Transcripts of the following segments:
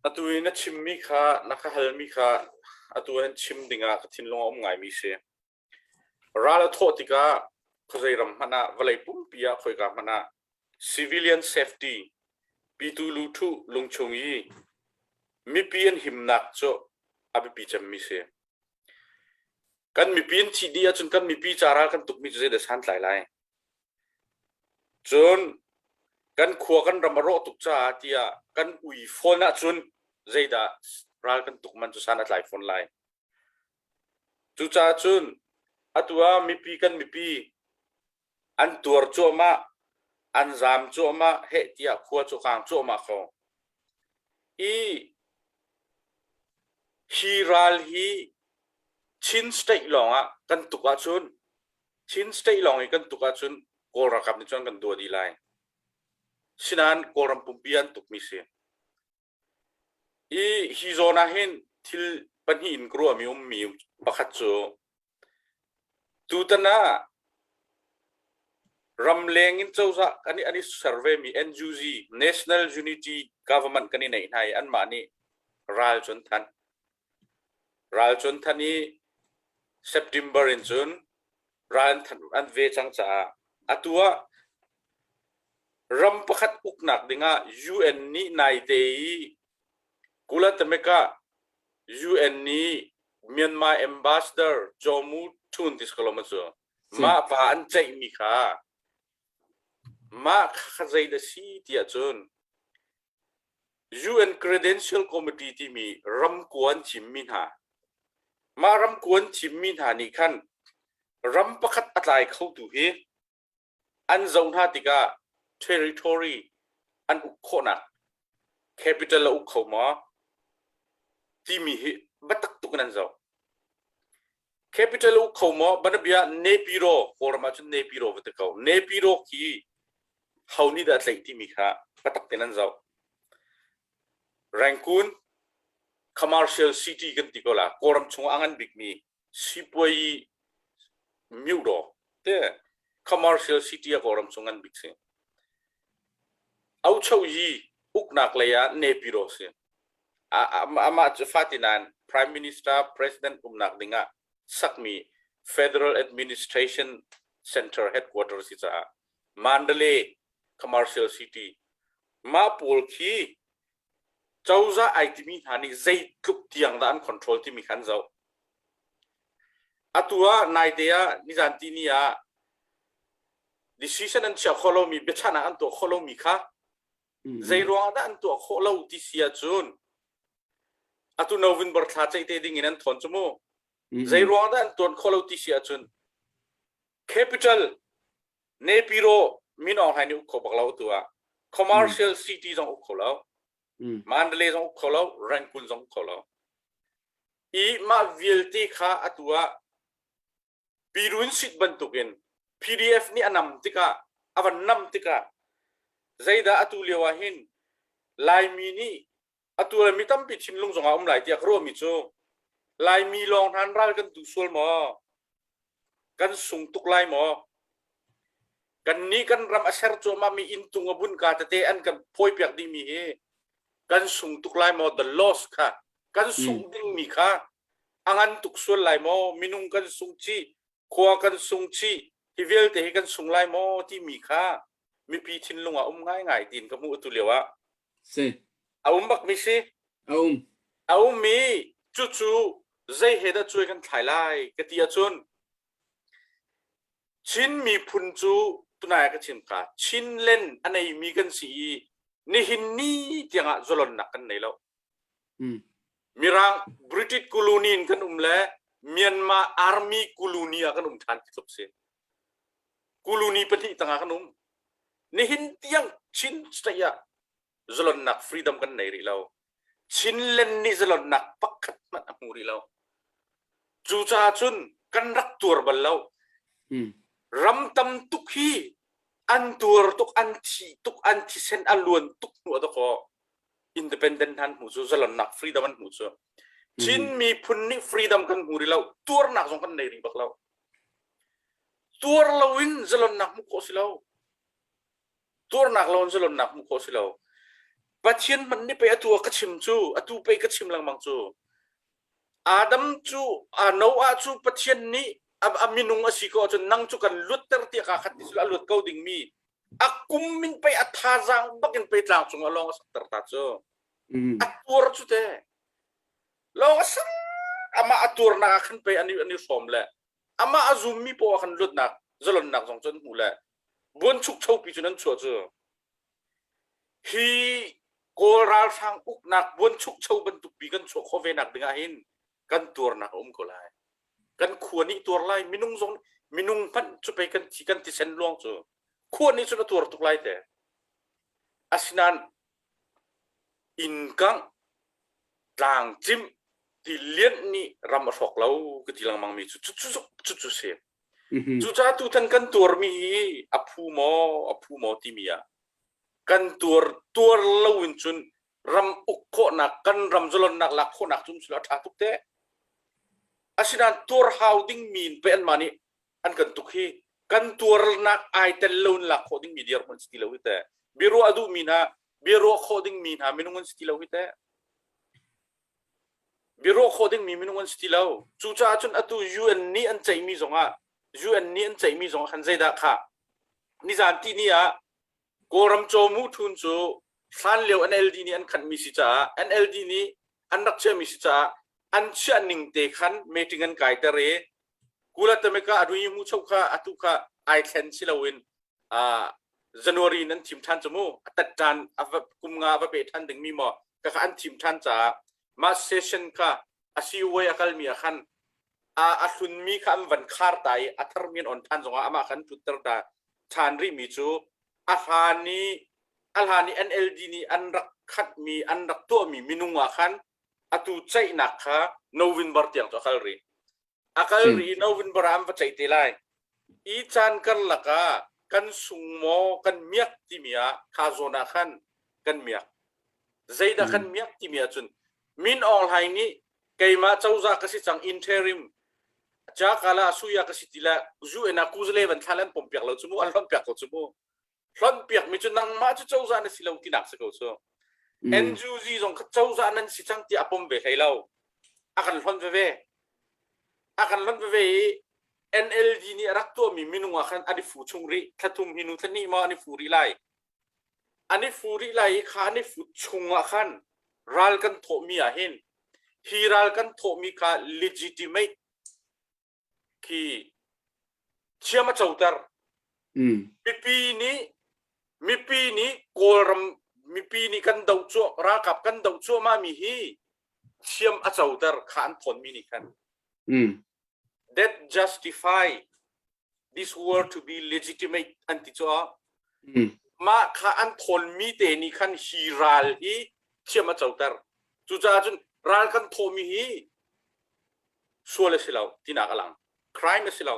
Atu i na chimmi kha na ka halmi kha atu hin chim dingah ka thinlung a um ngaimi si. Ral a thawh tikah khuazei ram hmanh ah vawlei pumpi ah khoika hmanh ah civilian safety pitu luthu lungchung i mipi an himnak cu a biapi cemmi si. Kan mipi an thih dih ahcun kan mipi ca ral kan tukmi cu zeidah santlai lai? Cun kan khua kan ram a rawh tuk caah tiah kan ui fawn ahcun zeidah ral kan tuk man cu san a tlai fawn lai. Cucaah cun atu ah mipi kan mipi an tuar cuahmah, an zaam cuahmah, heh tiah khua cu kaang cuahmah ko. I hi ral hi Chin state lawngah kan tuk ahcun Chin state lawng i kan tuk ahcun Kawl ralkap nih cun kan dua dih lai. Sinain Kawlram pumpi an tukmi si. I hi zawn ah hin thil pahnih in ka ruahmi ummi pakhat cu tutan ah ramleng in cozah kan i an i ser vemi NUG National Unity Government kan i neih hna i anmah nih ral cu an thanh. Ral cu an thanh i September in cun ral an thanh an ve cang caah atu ah ram pakhat uknak dingah UN nih naite i Kulatameka UN nih Myanmar ambassador Kyaw Mu Htun ti si ko lo maw cu mah pa an ceihmi kha mah kha zei dah si tiah cun UN Credential Committee timi ramkua an thimmi hna mah ramkua an thimmi hna nih khan ram pakhat a tlai khotu hi an zoh hna tikah territory an uk khawhnak capital a uk kho maw timi hi biatak tuk in an zoh. Capital a uk kho maw banabia Naypyidaw Kawlram ahcun Naypyidaw va ti ko Naypyidaw khi ho nih dah a tlaih timi kha biatak tein an zoh. Rangoon commercial city kan ti ko la Kawlram chungah a ngan bikmi sipuai myodaw te commercial city a Kawlram chung ngan bik si. Aucho yi uknak lei ah Naypyidaw si. Amah cu fatinan Prime Minister President umnak dingah sakmi Federal Administration Center headquarters si caah Mandalay commercial city mah pawl khi cozah ai timi hna nih zeitluk tiang dah an control timi kha an zoh. Atu ah naite ah nizan tini ah decision an chia khawh lomi biachahnak an tuah khawh lomi kha zei ruangah dah an tuah khawh lo ti si ahcun atu November thla ceih te ding in an thawn cu mu. Zei ruangah dah an tuan khawh lo ti si ahcun capital Naypyidaw Min Aung Hlaing nih uk kho bak lo tu ah commercial city zong uk kho lo Mandalay zong uk kho lo Rangoon zong uk kho lo i mah vialte kha atu ah Pirun sit bantukin PDF nih a nam tikah a van nam tikah zeidah atu lio ah hin Laimi nih atu le mi tampi thinlung zongah um lai tiah ka ruahmi cu Laimi lawng hna ral kan duh sual maw? Kan sung tuk lai maw? Kannih kan ram a ser cuahmahmi inntung a bunka tete an kan phawipiak dihmi hi kan sung tuk lai maw? The loss kha kan sungh dingmi kha a ngan tuk sual lai maw? Minung kan sung chih, khua kan sung chih, hi vialte hi kan sung lai maw timi kha mipi thinlung ah um ngaingai tiin ka hmuh atu lio ah. Si. A um bak mi si. A um. A um mi cucu zei he dah cuai kan thlai lai ka ti ahcun Chin miphun cu tunai ka chim kha Chinland a neimi kan si i nihin ni tiangah zalonnak kan nei lo. Mirang British colony in kan um le Myanmar Army colony ah kan um ṭhan ti tluk si. Colony pahnih tangah kan um. Nihin tiang Chin state ah zalonnak freedom kan nei rih lo. Chinland nih zalonnak pakhat hmanh a hmu rih lo. Cucaah cun kan rak tuar bal lo. Ram tam tuk hi an tuar tuk, an thi tuk, an thisen a luan tuk hnu ah dakaw independent han hmu cu zalonnak freedom an hmu cu. Chin miphun nih freedom kan hmu rih lo, tuarnak zong kan nei rih bak lo. Tuar loin zalonnak hmuh khawh si lo. Tuarnak lo in zalonnak hmuh khawh si lo. Pathian hmanh nih pei atu ah ka chim cu, atu pei ka chim lengmang cu. Adam cu Noah cu Pathian nih a minung a si ko ahcun nang cu kan luatter tiah kaa khat ti a luat ko dingmi a kum in pei a thazaang bak in pei tlang cung ah lawng a sakter ta cu. A tuar cu te. Lawng a sak amah a tuarnak ah khan pei an i hrawm le amah a zummi poah ah khan luatnak zalonnak zong cu an hmu le buanchukchopi cu nan chuah cu. Hi Kawl ralhrang uknak buanchukcho bantuk pi kan chuah khawh ve nak ding ah hin kan tuarnak a um ko lai. Kan khua nih tuar lai, minung zong minung hmanh cu pei kan thi kan thisen luang cu khua nih cun a tuar tuk lai te. Asinain inn kangh, tlang cimh, ti lianh nih ram a hrawk lo ka ti lengmang mi cu cu cu cu si. Cucaah tutan kan tuarmi hi a phu maw, a phu maw timi ah kan tuar tuar lo in cun ram uk khawhnak, kan ram zalonnak lak khawhnak cu a ṭha tuk te. Asinain tuar hau dingmi in pei anmah nih an kan tuk hi kan tuarnak ai tel lo in lak khawh dingmi dirhmun an si ti lo hi teh. Biaruah a duhmi hna, biaruah khawh dingmi hna minung an si ti lo hi teh. Biaruah khawh dingmi minung an si ti lo. Cucaah cun atu UN nih an ceihmi zongah UN nih an ceihmi zongah khan zeidah kha nizan ti ni ah Kawlram cawmu thun cu hlan lio NLD nih an khanhmi si caah NLD nih an rak chiahmi si caah an chiah ning te khan meeting an kaiter i Kulatamika adui mu cho kha atu kha ai thlen si loin January in an thim ṭhan cu mu a tat ṭan kum nga va pe ṭhan dingmi maw ka kha an thim ṭhan caah mah session kha a COA a kalmi ah khan a a hlunmi kha an van khar ta i a tharmi an on ṭhan zongah amah khan ṭutter ta ṭhan rihmi cu a hlan i a hlan i NLD nih an rak khatmi an rak tuahmi minung ah khan atu ceihnak kha November tiang cu a kal rih. A kal ri November ah an va ceih te lai. I caan karlak ah kan sung maw kan miak timi ah kha zawn ah khan kan miak. Zeidah kan miak timi ahcun Min Aung Hlaing nih keimah cozah ka si cang interim Jakala suya ka si ti le UN ah kuzale van thla an pom piak lo cu mu an hlonh piak ko cu mu. Hlonh piak mi cu nangmah cu cozah na si lo tinak si ko cu. NUG zong kha cozah nan si cang tiah a pom ve hlei lo. A kan hlonh veve. A kan hlonh veve i NLD nih a rak tuahmi minung ah khan an i fu chung rih. Thla thum hi nu thla hnih maw an i fu rih lai. An i fu rih lai i kha an i fu chung ah khan ral kan thawhmi ah hin hi ral kan thawhmi kha legitimate khi thiam a coter. Mipi nih mipi nih Kawlram mipi nih kan doh cuah ralkap kan doh cuahmah mi hi thiam a coter kha an thawnmi nih khan. That justify this war to be legitimate an ti cuah. Mah kha an thawnmi te nih khan hi ral hi thiam a coter. Cucaah cun ral kan thawhmi hi sual a si lo tinak a lang. Crime a si lo.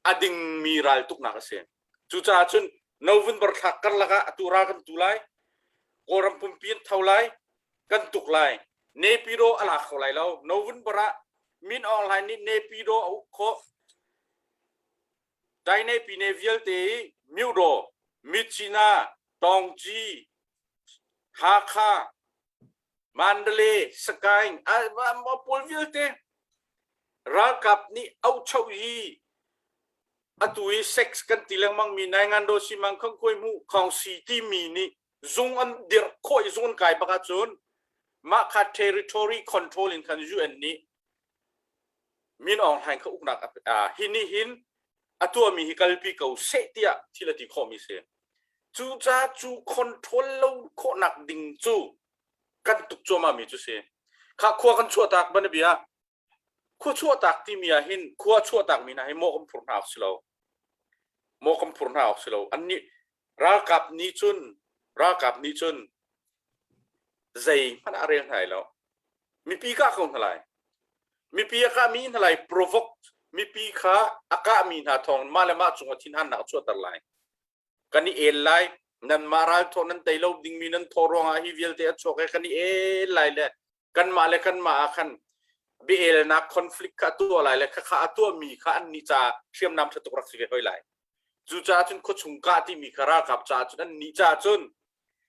A dingmi raltuknak a si. Cucaah cun November thla karlak ah atu ral kan tu lai. Kawlram pumpi an tho lai. Kan tuk lai. Naypyidaw a la kho lai lo. November ah Min Aung Hlaing nih Naypyidaw a uk khawh. Daine pine vialte i Myudaw, Myitkyina, Tawngci, Hakha, Mandalay, Sagaing, pawl vialte ralkap nih auhcho hi atu i sex kan ti lengmang mi Naingando Simang Khangkhuai Hmu Khawngsi timi nih zung an dirh khawh i zung an kai bak ahcun mah kha territory control in khan UN nih Min Aung Hlaing kha uknak hi nih hin a tuahmi hi kalpi ko seh tiah thil a ti khawhmi si. Cucaah cu control lo khawhnak ding cu kan tuk cuahmahmi cu si. Kha khua kan chuahtak banabia khua chuahtak timi ah hin khua chuahtak mi hna hi mawh kan phur hna awk si lo. Mawh kan phur hna awk si lo. Annih ralkap nih cun ralkap nih cun zei hmanh ah rel hna lai lo. Mipi kah ko hna lai. Mipi a kahmi hna lai provoke mipi kha a kahmi hna thawng mah le mah cungah thinhannak a chuahter lai. Kan i el lai. Nanmah ral thawh nan tei lo dingmi nan thawh ruangah hi vialte a chuak i kan i el lai le kanmah le kanmah ah khan biaelnak conflict kha a tuah lai le khakha a tuahmi kha an nih caah hriamnam ṭha tuk rak si ve hoi lai. Cucaah cun khuachung kah timi kha ralkap caah cun an nih caah cun.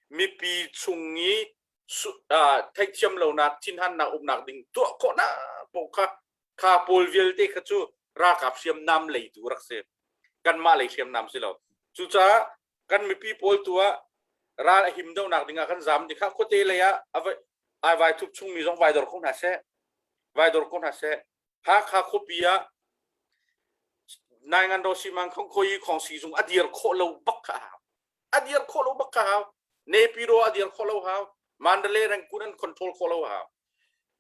mipi chung i theihthiam lonak thinhannak umnak ding tuah khawhnak paoh kha kha pawl vialte kha cu ralkap hriamnam lei tu rak si. Kanmah lei hriamnam si lo. Cucaah kan mipi pawl tu ah ral a him deuhnak ding ah kan zam ding kha khuate lei ah ai vai thup chungmi zong vai dor ko hna seh. Vai dor ko hna seh. Hakha khuapi ah Naingan ro simang khong khoi khong si zung a dir khawh lo bak kha hau. A dir khawh lo bak kha hau. Nepiro a dir khawh lo hau. Mandalay Rangoon an control khawh lo hau.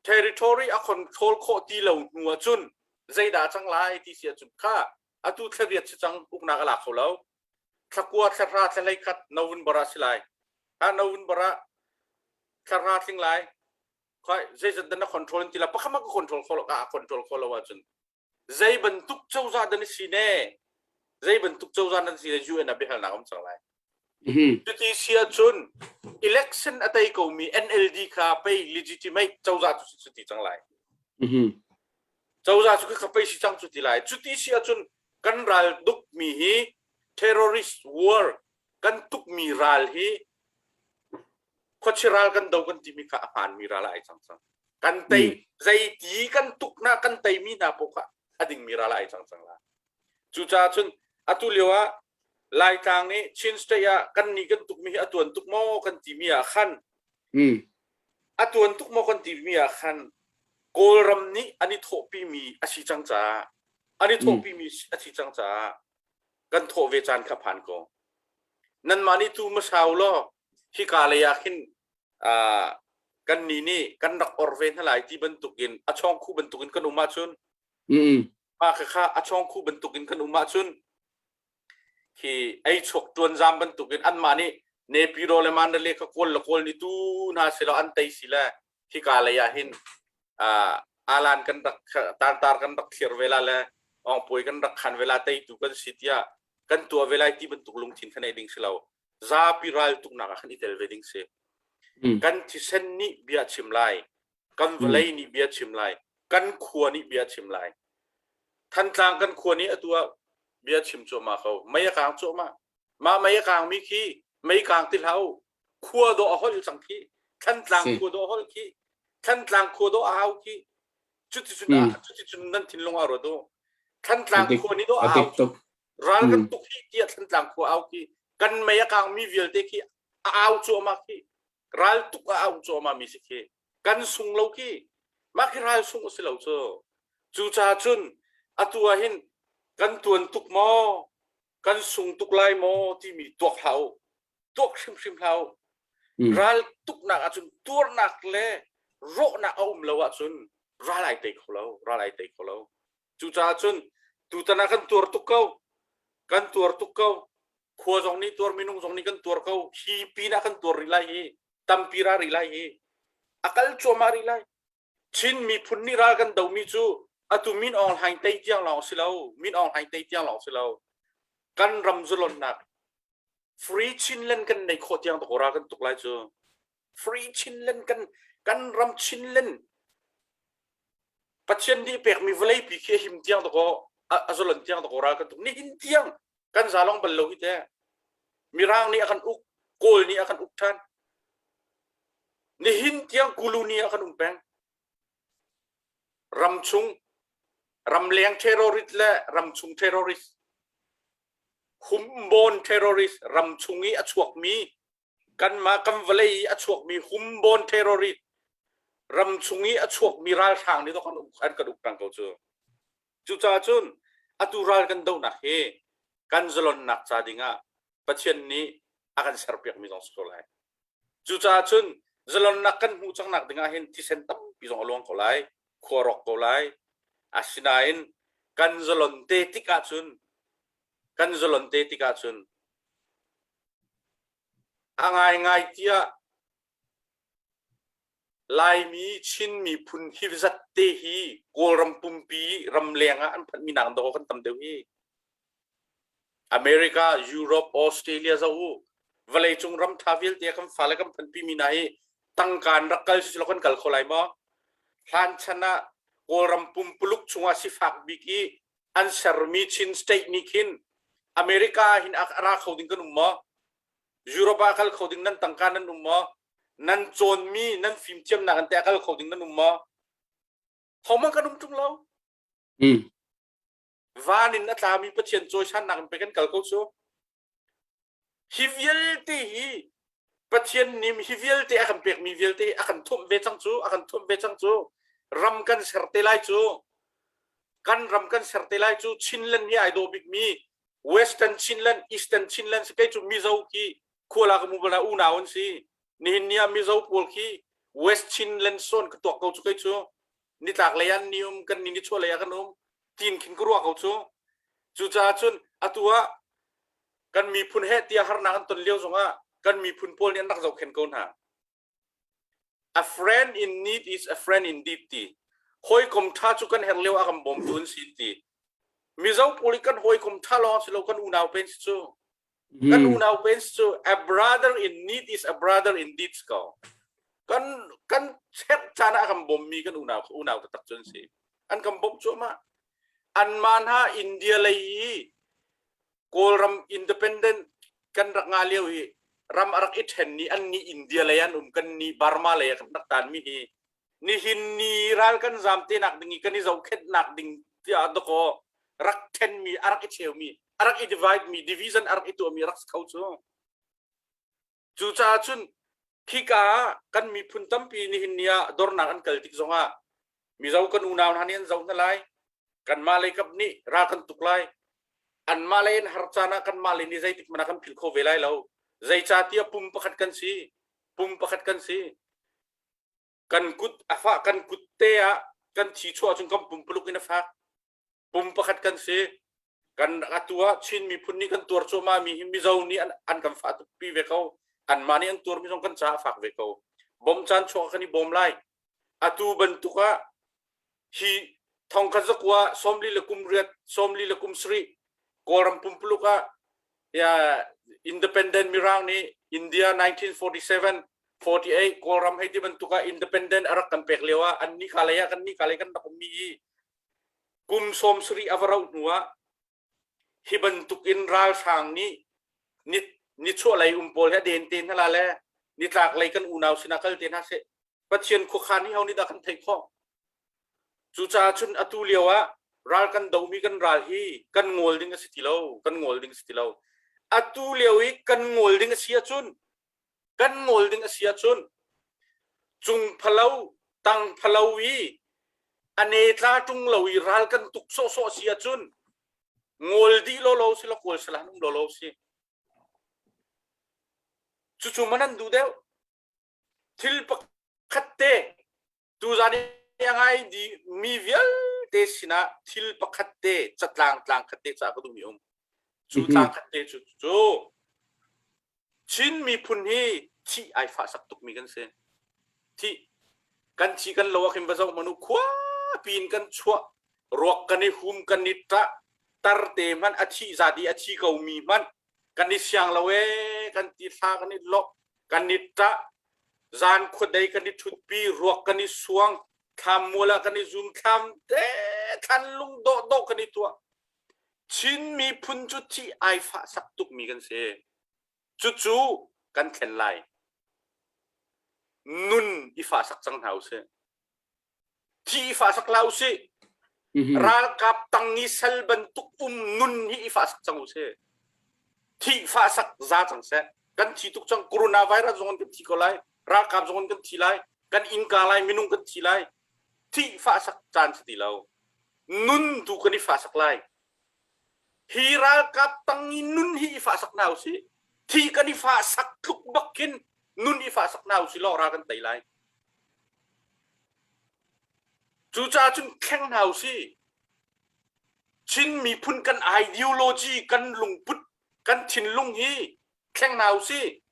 Territory a control khawh ti lo hnu ahcun zeidah cang lai ti si ahcun kha atu thlariat si cang uknak a lak kho lo. Thlakua thlahra thlahlei khat November ah si lai. Ha November ah thlahra tling lai. Khoi zeizat dan na control in ti la pakhat ka control kho lo ka control kho lo ahcun zei bantuk cozah dan si ne zei bantuk cozah nan si ne UN ah biahalnak um cang lai. Cuti si ahcun election a tei ko mi NLD kha pei legitimate cozah cu si ti cang lai. Cozah cu kha pei si cang cu ti lai. Cuti si ahcun kan ral duk mi hi terrorist war kan tuk mi ral hi khuachi ral kan do kan timi kha a hmaanmi ral ah ai cang cang. Kan tei zeiti kan tuk na kan teimi hna paoh kha a dingmi ral ah ai cang cang la. Cucaah cun atu lio ah Laitlang nih Chin State ah kan nih kan tukmi hi a tuan tuk maw kan timi ah khan a tuan tuk maw kan timi ah khan Kawlram nih an i thawhpimi a si cang caah an i thawhpimi a si cang caah kan thawh ve caan kha phan ko. Nanmah nih tu masau law hika lei ah khin kan nih nih kan rak or ve hna lai ti bantukin a chawngkhu bantukin kan um ahcun mah khakha a chawngkhu bantukin kan um ahcun khi ei chuak tuan zam bantukin anmah nih Nepiro le Mandalay kha kawl le kawl ni tu hna silo an tei si le hika lei ah hin alan kan rak tartar kan rak thlir ve la le ongpuai kan rak khan ve la teitu kan si tiah kan tuah ve lai ti bantuk lungthin kha nei ding si lo zapi ral tuknak ah khan i tel ve ding si kan thisen nih bia chim lai kan vawlei nih bia chim lai kan khua nih bia chim lai Thantlang kan khua nih atu ah bia chim cuahmah ko mei a kang cuahmah mah mei a kang mi khi mei kang ti hlah u khua dawh a holh cang khi Thantlang khua dawh a holh khi Thantlang khua dawh a hau khi cuticun cuticun nan thinlung ah ruat u Thantlang khua nih dawh a hau ral kan tuk hi tiah Thantlang khua au khi kan mei a kang mi vialte khi a au cuahmah khi ral tuk a au cuahmah mi si khi kan sung lo khi mah khi ral sung a si lo cu cucaah cun atu ah hin kan tuan tuk maw kan sung tuk lai maw timi tuak hlah u tuak hrimhrim hlah u ral tuknak ahcun tuarnak le rawhnak a um lo ahcun ral ai tei kho lo ral ai tei kho lo Cucaah cun tutan ah kan tuar tuk ko. Kan tuar tuk ko. Khua zong nih tuar, minung zong nih kan tuar ko. Hi pin ah kan tuar rih lai hi. Tampi ra rih lai hi. A kal cuahmah rih lai. Chin miphun nih ral kan domi cu atu Min Aung Hlaing tei tiang lawng si lo. Min Aung Hlaing tei tiang lawng si lo. Kan ram zalonnak Free Chinland kan nei khawh tiang rak kan tuk lai cu. Free Chinland kan kan ram Chinland Pathian nih pekmi vawleipi khi a him tiang dakaw a zalon tiang dakaw ral kan tuk. Nihin tiang kan zalong bal lo hi te. Mirang nih a kan uk, Kawl nih a kan uk ṭhan. Nihin tiang Kulu nih a kan um peng. Ramchung ramleng terrorist le ramchung terrorist humborn terrorist ramchung i a chuakmi kanmah kan vawlei i a chuakmi humborn terrorist ramchung i a chuakmi ralhrang nih kan an kan uk peng ko cu cucaah cun atu ral kan dohnak hi kan zalonnak ca dingah Pathian nih a kan serpiakmi zong si ko lai cucaah cun zalonnak kan hmuh cangnak dingah hin thisen tampi zong a luang ko lai khua rawk ko lai asinain kan zalon te tik ahcun kan zalon te tik ahcun A ngaingai tiah Laimi Chin miphun hi zatte hi Kawlram pumpi ramleng ah an phanhmi nak dawh kan tam deuh hi. America, Europe, Australia zoh u. Vawleicung ram ṭha vialte kan fale kan phanpi mi hna hi tangka an rak kal si kan kal kho lai maw? Hlan chan ah Kawlram pumpuluk chungah sifak bik i an sermi Chin state nih khin America hin a ra kho ding kan um maw? Europe ah kal kho ding nan tangka nan um maw? Nan cawnmi nan fimthiamnak in teh kal kho ding nan um maw? Hohmanh kan um ṭung lo. Van in a tlami Pathian cawisannak in pe kan kal ko cu. Hi vialte hi Pathian nih hi vialte a kan pekmi vialte a kan thumh ve cang cu, a kan thumh ve cang cu. Ram kan ser te lai cu. Kan ram kan ser te lai cu. Chinland hi ai dawh bikmi Western Chinland, Eastern Chinland si kei cu Mizo khi khuala ka mu bala unau an si. Nihin ni ah Mizo pawl khi West Chinland sawn ka tuak ko cu kei cu. Nitlak lei an ni um, kan ni nichuah lei ah kan um. Tin khin ka ruah ko cu. Cucaah cun atu ah kan miphun he tiah harnak an ton lio zongah kan miphun pawl nih an rak zohkhenh ko hna. A friend in need is a friend indeed ti. Hawikom ṭha cu kan herh lio ah kan bawmtu an si ti. Mizo pawl i kan hawikom ṭha lawng si lo kan unau pen si cu. Kan unau pen si cu a brother in need is a brother indeed ko. Kan kan herh caan ah a kan bawmmi kan unau unau taktak cu an si. An kan bawmh cuahmah. Anmah hna India lei i Kawlram independent kan rak ngah lio i ram a rak i ṭhen ni an nih India lei an um kan nih Burma lei kan rak tan mi hi nihin ni ral kan zam te nak ding i kan i zohkhenhnak ding tiah dakaw rak ṭhen mi a rak i cheu mi a rak i divide mi division a rak i tuah mi rak si kho cu. Cucaah cun khika ah kan miphun tampi nihin ni ah dornak an kal tik zongah Mizo kan unau hna nih an zoh hna lai. Kanmah lei kap nih ral kan tuk lai. Anmah lei an har caan ah kanmah lei nih zeitik hmanh ah kan philh kho ve lai lo. Zeicahtiah pum pakhat kan si. Pum pakhat kan si. Kan kut a fah kan kut te ah kan thi chuah cun kan pumpuluk in a fak. Pum pakhat kan si. Kan atu ah Chin miphun nih kan tuar cuahmah mi hi Mizo nih an, an kan fah tuk pi ve ko. Anmah nih an tuar mi zong kan caah a fak ve ko. Bom caan chuak kan i bawm lai. Atu bantuk ah hi thongkhat zakua sawmli le kum riat sawmli le kum sarih Kawlram pumpuluk ah ya independent mirang nih India 1947 48 Kawlram hei ti bantuk ah independent a rak kan pek lio ah an ni ka lei ah kan ni ka lei kan rak ummi i Kum 70 a va rauh hnuah hi bantuk in ralhrang nih nichuahlei um pawl hi a den te hna la le nitlaklei kan unau sinah kal te hna seh. Pathian khuakhan hi ho nih dah kan theih khawh? Cucaah cun atu lio ah ral kan domi kan ral hi kan ngawl ding a si ti lo, kan ngawl ding a si ti lo. Atu lio i kan ngawl ding a si ahcun kan ngawl ding a si ahcun cung phalo tang phalo i a ne tla ṭung lo i ral kan tuk sawhsawh si ahcun ngawl dih lawlaw si law kawl salah um lawlaw si. Cucu man an duh deuh. Thil pakhat te tuzan i a ngai di mi vialte sinah thil pakhat te catlang tlang khat te ca ka duhmi um. Cu tlang khat te cu cu Chin miphun hi thih ai fahsak tukmi kan si. Thih kan thi kan lo ah khin va zoh hmanh u khua piin kan chuah ruak kan i hum kan i ṭah tarte hmanh a thih zat i a thi ko mi hmanh kan i siang lo ee kan ti thla kan i lok kan i ṭah zan khuadei kan i ṭhutpi ruak kan i suang thlam mual ah kan i zum thlam te thlan lung dawh dawh kan i tuah Chin miphun cu thih ai fahsak tukmi kan si. Cucu kan thlen lai. Nun i fahsak cang hna usih. Thi i fahsak hlah usih. Ralkap tang i sal bantuk um nun hi i fahsak cang usih. Thi fahsak za cang seh. Kan thi tuk cang. Coronavirus zong in kan thi ko lai. Ralkap zong in kan thi lai. Kan innka lai minung kan thi lai. Thi fahsak caan si ti lo. Nun tu kan i fahsak lai. Hi ralkap tang i nun hi i fahsak hna usih. Thi kan i fahsak tluk bak khin nun i fahsak hna usih law ral kan tei lai. Cucaah cun thleng hna usih. Chin miphun kan ideology, kan lungput, kan thinlung hi thleng hna usih.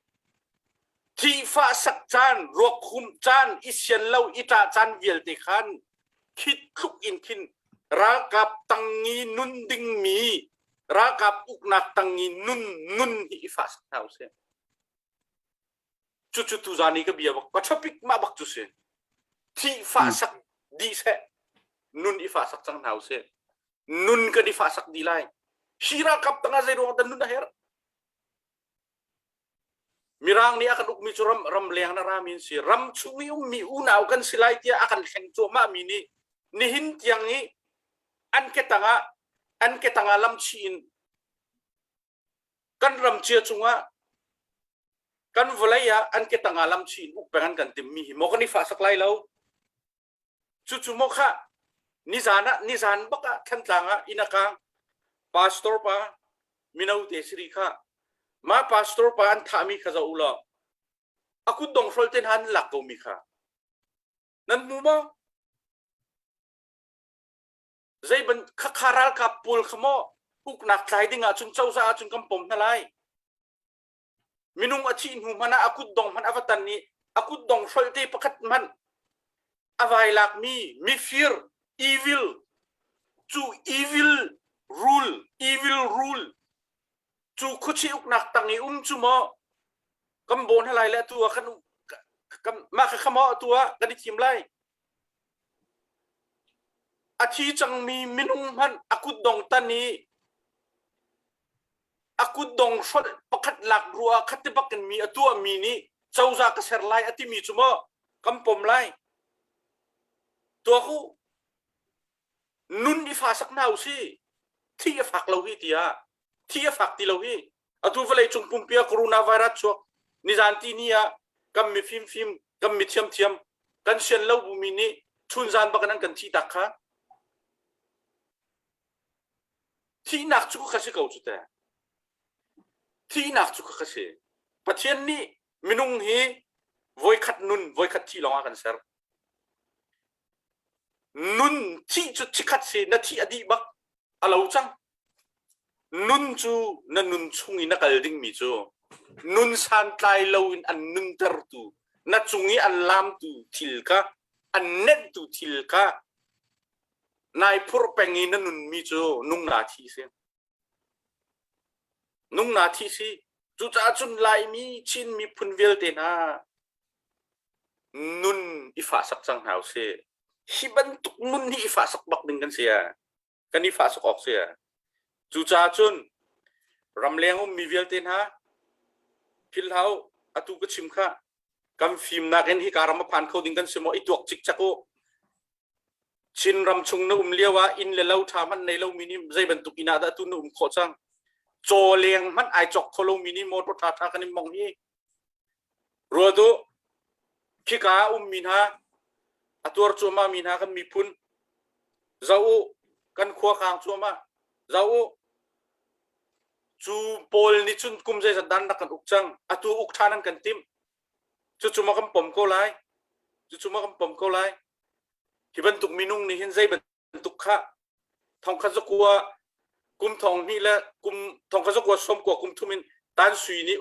Thi fahsak caan, ruak humh caan, i sian lo, i ṭah caan vialte khan khi tluk in khin ralkap tangi nun dingmi ralkap uknak tangi nun nun hi i fahsak hna usih. Cucu tuzan i ka bia bak ka topic mah bak cu si. Thih fahsak dih seh. Nun i fahsak cang hna usih. Nun kan i fahsak dih lai. Hi ralkap tangah zei ruang dah nun a herh? Mirang nih a kan ukmi cu ram ramleng na rami an si. Ram chung i ummi unau kan si lai tiah a kan hleng cuahmah mi nih nihin tiang i an ke tangah an ke tangah lamchih in kan ram cia cungah kan vawlei ah an ke tangah lamchih in uk peng an kan timmi hi maw kan i fahsak lai lo? Cucu maw kha nizan ah nizan bak ah Thantlang ah inn a kang pastor pa mino te siri kha mah pastor pa an thahmi kha zoh u law a kut dong hrol te hna an lak ko mi kha nan hmu maw? Zei ban khakha ralkap pawl kha maw uknak tlai ding ahcun cozah ahcun kan pom hna lai. Minung a thih hnu hmanh ah a kutdong hmanh a va tan i a kutdong hrolhte pakhat hmanh a vai lakmi mifir evil cu evil rule evil rule cu khuachi uknak tang i um cu maw kan bawn halai le atu ah kan kan mah kha maw atu ah kan i thim lai a thi cangmi minung hmanh a kutdong tan i a kutdong hrolh pakhat lak rua khat ti bak in mi a tuahmi nih cozah ka ser lai a timi cu maw kan pom lai tuak u nun i fa sak hna u si thi a fak lo hi tiah thi a fak ti lo hi atu vawlei cung pumpi ah coronavirus chuak nizan ti ni ah kan mi fimfim kan mi thiamthiam kan sian lo bu mi nih chunzan bak in an kan thih tak kha Thihnak cu ka si ko cu teh. Thihnak cu ka si. Pathian nih minung hi voikhat nun, voikhat thih lawngah kan ser. Nun thih cu thikhat si, na thih a dih bak, a lo cang. Nun cu na nun chung i na kal dingmi cu nun santlai lo in an nuntertu, na cung i an lamtu thil kha, an nenhtu thil kha Nai phurh peng i na nunmi cu nung naa thi si. Nung naa thi si. Cucaah cun Laimi Chin miphun vialte hna nun i fahsak cang hna usih. Hi bantuk nun hi i fahsak bak ding kan si a. Kan i fahsak awk si a. Cucaah cun ramleng ummi vialte hna philh hlah u. Atu ka chim kha kan fimnak in hika ram a phan kho ding kan si maw i tuak cikcek u. Chinram chung na um lio ah inn le lo ṭha hmanh nei lomi nih zei bantuk inn ah dah tu na um khawh cang? Caw leng hmanh ai cawk kho lomi nih motor ṭha ṭha kan in mong hi. Ruat u, khika ah ummi hna, a tuar cuahmah mi hna kan miphun, zoh u, kan khua kaang cuahmah, zoh u, cu pawl nih cun kum zeizat dan rak kan uk cang, atu uk ṭhan an kan timh. Cucu maw kan pom ko lai? Cucu maw kan pom ko lai? Hi bantuk minung nih hin zei bantuk kha thongkhat zakua kum thong hnih le kum thongkhat zakua sawmkua kum thum in Tan Sui nih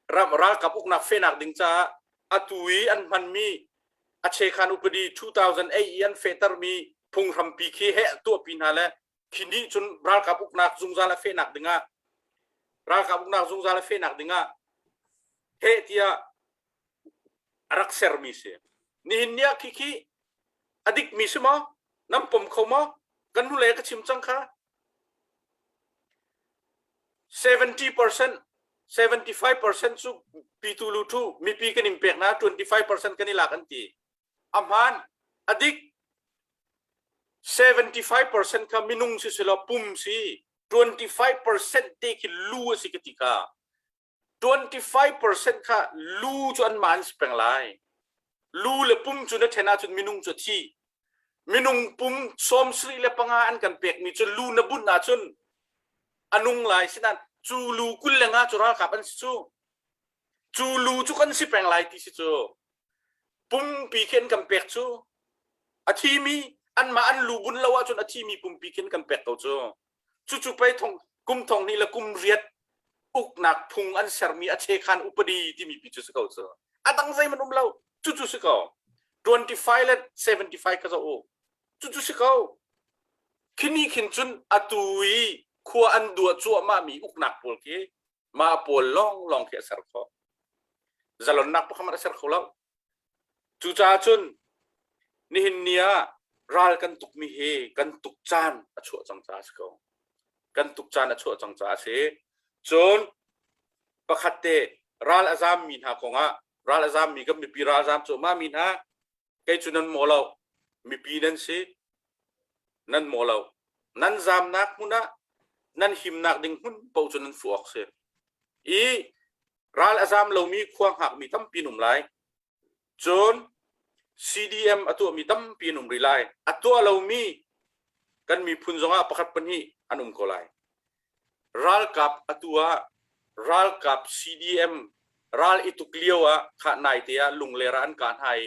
ram ralkap uknak fehnak ding caah atu i an hmanmi a chekhan upadi 2008 i an fehtermi phunghrampi khi heh tuahpi hna le khi nih cun ralkap uknak zungzal a fehnak dingah ralkap uknak zungzal a fehnak dingah heh tiah a rak sermi si. Nihin ni ah khi khi a dikmi si maw? Nan pom kho maw? Kan hnulei ka chim cang kha. 70% 75% cu pitu lutu mipi kan in pek hna 25% kan i lak an ti. A hmaan, a dik. 75% kha minung si selaw pum si 25% te khi lu a si ka ti kha. 25% kha lu cu anmah an si peng lai. Lu le pum cu na ṭhen ahcun minung cu a thi. Minung pum 75 an kan pekmi cu lu na bunh ahcun a nung lai sinain cu lu 25 cu ralkap an si cu. Cu lu cu kan si peng lai ti si cu. Pumpi khi an kan pek cu. A thimi anmah an lu bunh lo ahcun a thimi pumpi khi an kan pek ko cu. Cucu pei thong kum thong hnih le kum riat uknak phung an sermi a chekhan upadi timi pi cu si ko cu. A dang zeihmanh um lo. Cucu si ko. 25 le 75 ka zoh u. Cucu si ko. Khini khin cun atu i khua an dua cuahmah mi uknak pawl khi mah pawl lawng lawng khi a ser khawh. Zalonnak pakhat a ser kho lo. Cucaah cun nihin ni ah ral kan tukmi hi kan tuk caan a chuah cang caah a si ko. Kan tuk caan a chuah cang caah a si. Cun pakhat te. Ral a zaammi hna kongah ral a zaammi kan mipi ral a zaam cuahmah mi hna kei cu nan maw lo. Mipi nan si. Nan maw lo. Nan zaamnak hmun ah nan himnak ding hmun paoh cu nan fuh awk si. I ral a zaam lomi khua hngakmi tampi an um lai. Cun CDM a tuahmi tampi an um rih lai. A tuah lomi kan miphun zongah pakhat pahnih an um ko lai. Ralkap atu ah ralkap CDM ral i tuk lio ah khah naite ah Lungler ah an kah hna i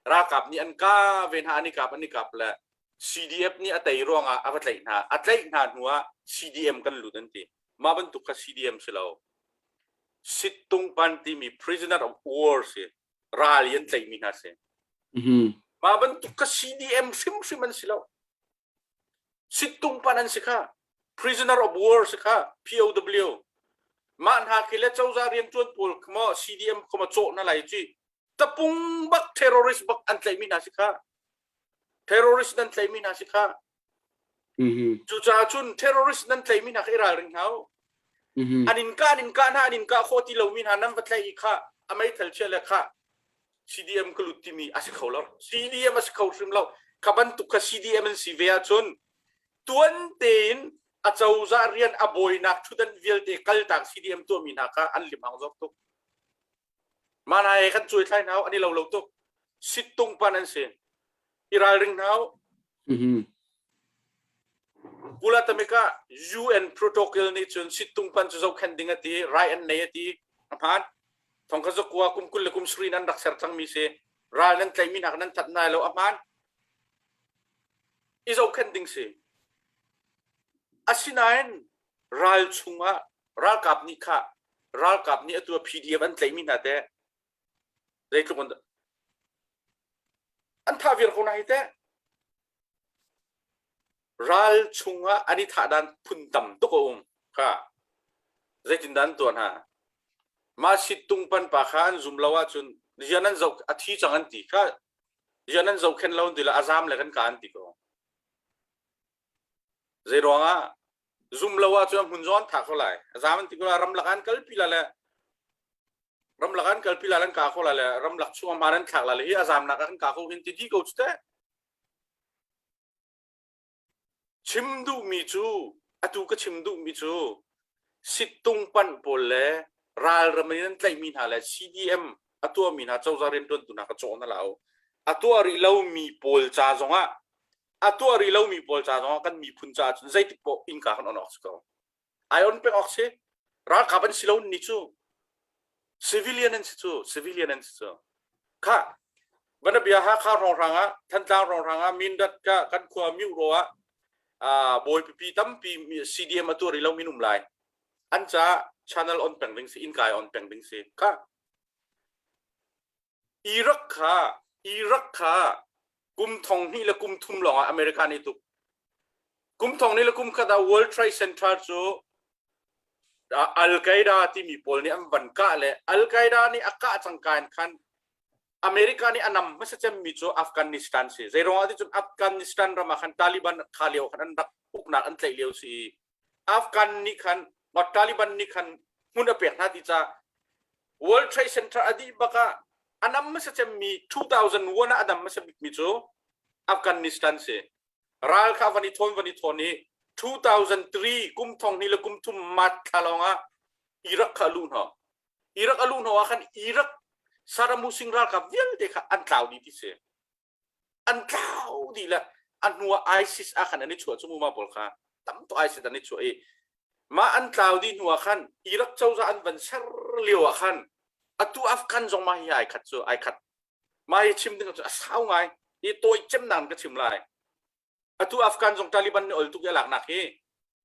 ralkap nih an kah ve hna an i kap an i kap le CDF nih a tei ruangah a va tlaih hna. A tlaih hna hnu ah CDM kan lut an ti. Mah bantuk kha CDM si lo. Sittungpan timi prisoner of war si ral i an tlaihmi hna si. Mah bantuk kha CDM hrimhrim an si lo. Sittungpan an si kha. Prisoner of war si kha POW. Mah hna khi le cozah rianṭuan pawl kha CDM kha ma cawh na lai ci. Tapung bak terrorist bak an tlaihmi hna si kha. Terrorist nan tlaihmi hna si kha. Cucaah cun terrorist nan tlaihmi hna kha i ralring hna u. An in kah an in kah hna an in kah khawh ti lomi hna nan va tlaih i kha a meithal chia le kha CDM ka lut timi a si kho lo. CDM a si kho hrim lo. Kha bantuk kha CDM an si ve ahcun tuan tein a cozah rian a bawinak ṭhutdan vialte kaltak CDM tuahmi hna kha an limhang zawk tuk. Mah hna he kan cuai thlai hna an i lo lo tuk. Sittung pan an si. I ralring hna u. Kulatamika UN protocol nih cun sittung pan cu zohkhenh ding a ti, rai an nei a ti. A hmaan. Thong kha zakua kum 20 le kum sarih nan rak ser cangmi si. Ral nan tlaihmi hna nan that nai lo a hmaan. I zohkhenh ding si. Asinain ral chungah ralkap nih kha ralkap nih atu PDF an tlaihmi hna teh zeitluk an an thah viar ko na hi teh ral chungah an i thah dan phun tam tuk a um kha zeitin dan tuah hna mah sittung pan pa kha an zum lo ahcun rian an zoh a thi cang an ti kha rian an zohkhen lo an ti le a zam le kan ka an ti ko Zei ruangah zum lo ahcun hmun zawn tha kho lai. Zam an ti ko lai ramlak an kalpi la le ramlak an kalpi la an ka kho la le ramlak chung hmaan an thlak la le hi a zamnak an ka kho hin ti di ko cu teh. Chim duhmi cu atu ka chim duhmi cu sittung pan pawl le ralram in an tlaihmi hna le CDM a tuahmi hna cozah rianṭuantu hna ka cawh hna lo. A tuah rih lomi pawl ca zongah a tuah rih lomi pawl ca zongah kan miphun caah cun zeitik paoh innka kan on awk si ko. Ai on peng awk si. Ralkap an si lo ni cu. Civilian an si cu. Civilian an si cu. Kha Vanabia Hakha hrawnghrang ah Thantlang hrawnghrang ah Mindat ka kan khua Miu ro ah bawi pipi tampi CDM a tuah rih lo min um lai. An ca channel on peng ding si innka on peng ding si. Kha Iraq kha Iraq kha kum thong hnih le kum thum lawngah America nih tuk. Kum thong hnih le kum khat ah World Trade Center cu Al Qaeda timi pawl nih an van kah le Al Qaeda nih a kah cangka in khan America nih a nam hmasa cemmi cu Afghanistan si. Zei ruangah ti cun Afghanistan ram ah khan Taliban kha lio khan an rak uknak an tlaih lio si i Afghan nih khan Taliban nih khan hmun a pek hna ti ca World Trade Center a dih bak ah a nam hmasa cemmi 2001 ah a nam hmasa bikmi cu Afghanistan si. Ral kha van i thawn van i thawn i 2003 kum thong hnih le kum thum mat thla lawng ah Iraq kha a luh hna. Iraq a luh hna ah khan Iraq Saddam Hussein ralkap vialte kha an tlau dih ti si. An tlau dih le a hnu ah ISIS ah khan an i chuah cu mu ma pawl kha tam tuk ISIS an i chuah i mah an tlau dih hnu ah khan Iraq cozah an van ser lio ah khan atu Afghan zong mah hi ai khat cu ai khat mah hi chim ding cu a sau ngai i tawi cem nan ka chim lai atu Afghan zong Taliban nih ol tuk i a laknak hi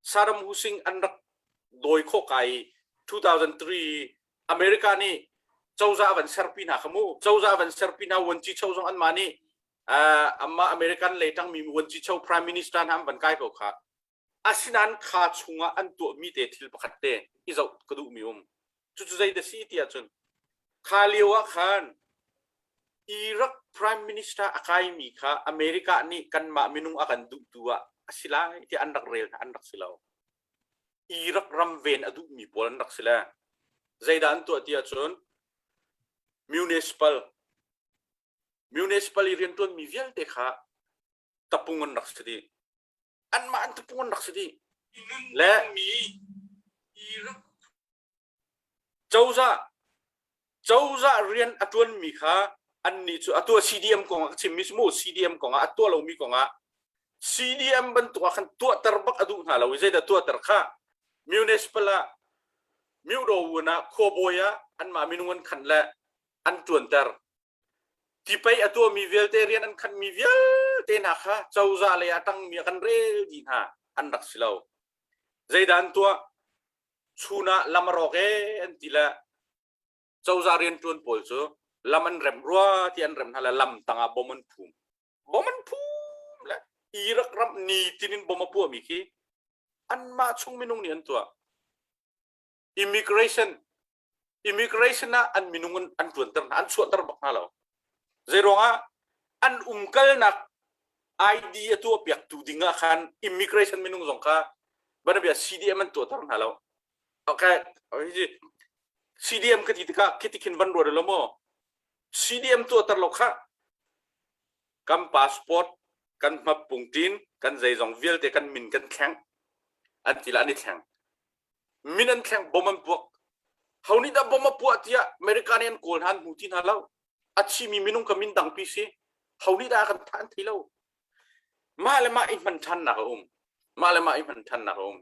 Saddam Hussein an rak dawi khawh ka i 2003 America nih cozah van serpi hna kha mu cozah van serpi hna vuanci cho zong anmah nih amma American lei tangmi vuanci cho prime minister hna an van kai ko kha asinain kha chungah an tuahmi te thil pakhat te i zoh ka duhmi um cucu zei da si ti ahcun kha lio ah khan Iraq prime minister a kaimi kha America nih kanmah minung a kan duhtu ah a si lai tiah an rak rel hna an rak si lo. Iraq ram ven a duhmi pawl an rak si le. Zeidah an tuah ti ahcun municipal municipal i rianṭuanmi vialte kha tapung an rak si dih. Anmah an tapung an rak si dih. Le cozah cozah rian a ṭuanmi kha annih cu atu ah CDM kong ah ka chimmi cu mu CDM kong ah a tuah lomi kong ah CDM bantuk ah khan tuahter bak a duh hna lo i zeidah tuahter kha municipal ah Myudawun ah khuabawi ah anmah minung an khanh le an ṭuanter. Tipei a tuahmi vialte rian an khanhmi vialte hna kha cozah lei ah ṭangmi ah kan rel dih hna an rak si lo. Zeidah an tuah? Chun ah lam a rawk ee an ti le cozah rianṭuan pawl cu lam an remh rua ti an remh hna le lam tangah bom an phum. Bom an phum le Iraq ram nitin in bom a puahmi khi anmah chung minung nih an tuah. Immigration immigration ah an minung an ṭuanter hna an chuahter bak hna lo. Zeiruangah an umkalnak ID a tuahpiaktu ding ah khan immigration minung zong kha banabia CDM an tuahter hna lo. Okay, CDM ka ti tikah khi tikhin van ruat lo maw? CDM tuahter lo kha kan passport kan hmappungtin kan zeizong vialte kan min kan thleng an ti la an i thleng min an thleng bom an puak ho nih dah bom a puah tiah America nih an kawl hna an hmu ti hna lo a thimi minung ka min dangpi si ho nih dah kan thah an thei lo mah le mah i hman ṭhannak a um mah le mah i hman ṭhannak a um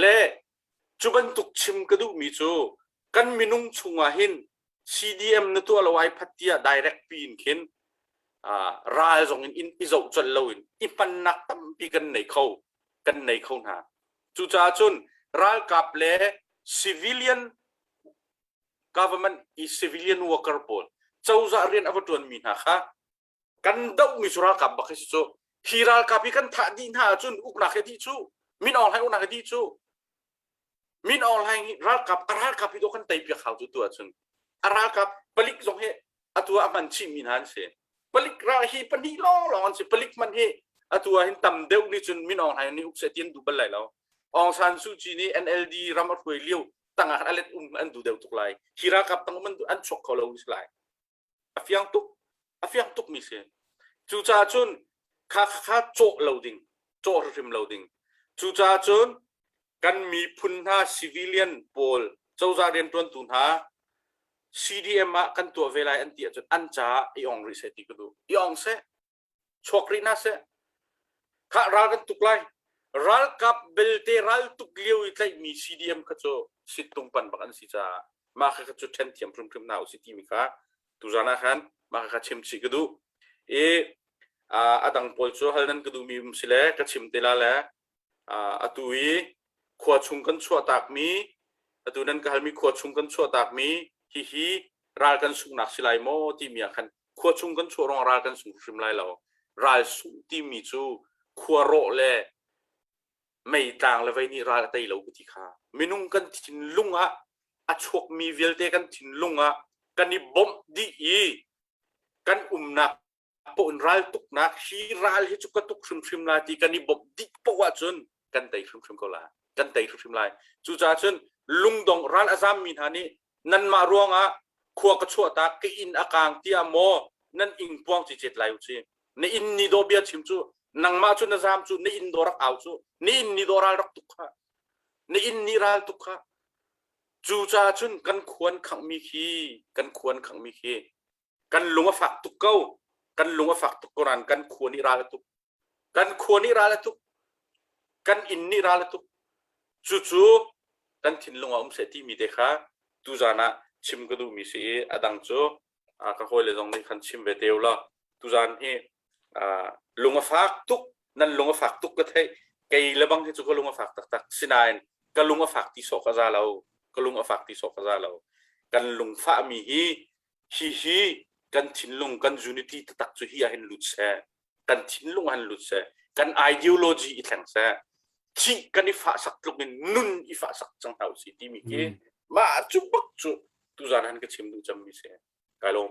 le cu bantuk chim ka duhmi cu kan minung chungah hin CDM na tuah lo ai phat tiah direct pi in khin ral zong in in i zoh colh lo in i hmannak tampi kan nei kho kan nei kho hna Cucaah cun ralkap le civilian government i civilian worker pawl cozah rian a va ṭuanmi hna kha kan dohmi cu ralkap bak hi si cu hi ralkap hi kan thah dih hna ahcun uknak hi dih cu Min Aung Hlaing uknak hi dih cu Min Aung Hlaing hi ralkap a ralkap hi dawh kan tei piak hau cu tu ahcun a ralkap palik zong hi atu ah a hman chihmi hna an si. Palik ral hi pahnih lawnglawng an si. Palik hmanh hi atu ah hin tam deuh nih cun Min Aung Hlaing nih uk seh ti an duh bal lai lo. Aung San Suu Kyi nih NLD ram a hruai lio tangah khan a let um an duh deuh tuk lai. Hi ralkap tang um an chuak kho lo si lai. A fiang tuk. A fiang tuk mi si. Cucaah cun kha kha cawh lo ding, cawh hrim lo ding. Cucaah cun kan miphun hna civilian pawl cozah rianṭuantu hna CDM ah kan tuah ve lai an ti ahcun an caah i ong rih seh ti ka duh. I ong seh. Chuak rih hna seh. Khah ral kan tuk lai. Ralkap belte ral tuk lio i tlaihmi CDM kha cu sittung pan bak an si caah mah kha cu ṭhen thiam hrimhrim hna usih timi kha tuzan ah khan mah kha chim chih ka duh. I a dang pawl cu hal nan ka duhmi um si le ka chim te la le atu i khua chung kan chuahtakmi atu nan ka halmi khua chung kan chuahtakmi hihi ral kan sunghnak si lai maw timi ah khan khua chung kan chuah ruang ral kan sung hrim lai lo ral sungh timi cu khua rawh le meitlang le vei nih ral a tei lo ka ti kha minung kan thinlung ah a chuakmi vialte kan thinlung ah kan i bawmh dih i kan umnak paoh in ral tuknak hi ral hi cu ka tuk hrimhrim la ti kan i bawmh dih paoh ahcun kan tei hrimhrim ko la kan tei hrimhrim lai cucaah cun lungdong ral a zammi hna nih nanmah ruangah khua ka chuahtak ka inn a kang tiah maw nan ing puang cicet lai u ci na inn ni dawh bia chim cu nangmah cu na zam cu na inn dawh rak au cu na inn ni dawh ral rak tuk kha na inn ni ral tuk kha cucaah cun kan khuan khanghmi khi kan khuan khanghmi khi kan lung a fak tuk ko kan lung a fak tuk ko nain kan khua nih ral a tuk kan khua nih ral a tuk kan inn nih ral a tuk cucu kan thinlung ah um seh timi te kha tuzan ah chim ka duhmi si i a dang cu ka hawile zong nih khan chim ve te u law tuzan hi lung a fak tuk nan lung a fak tuk ka theih kei le bang hi cu ka lung a fak taktak sinain ka lung a fak ti sawh ka za lo ka lung a fak ti sawh ka za lo kan lungfahmi hi hihi kan thinlung kan unity taktak cu hi ah hin lut seh kan thinlung han lut seh kan ideology i thleng seh thih kan i fahsak tluk in nun i fahsak cang hna usih timi khi mah cu bak cu tuzan han ka chim duh cemmi si kai lawm.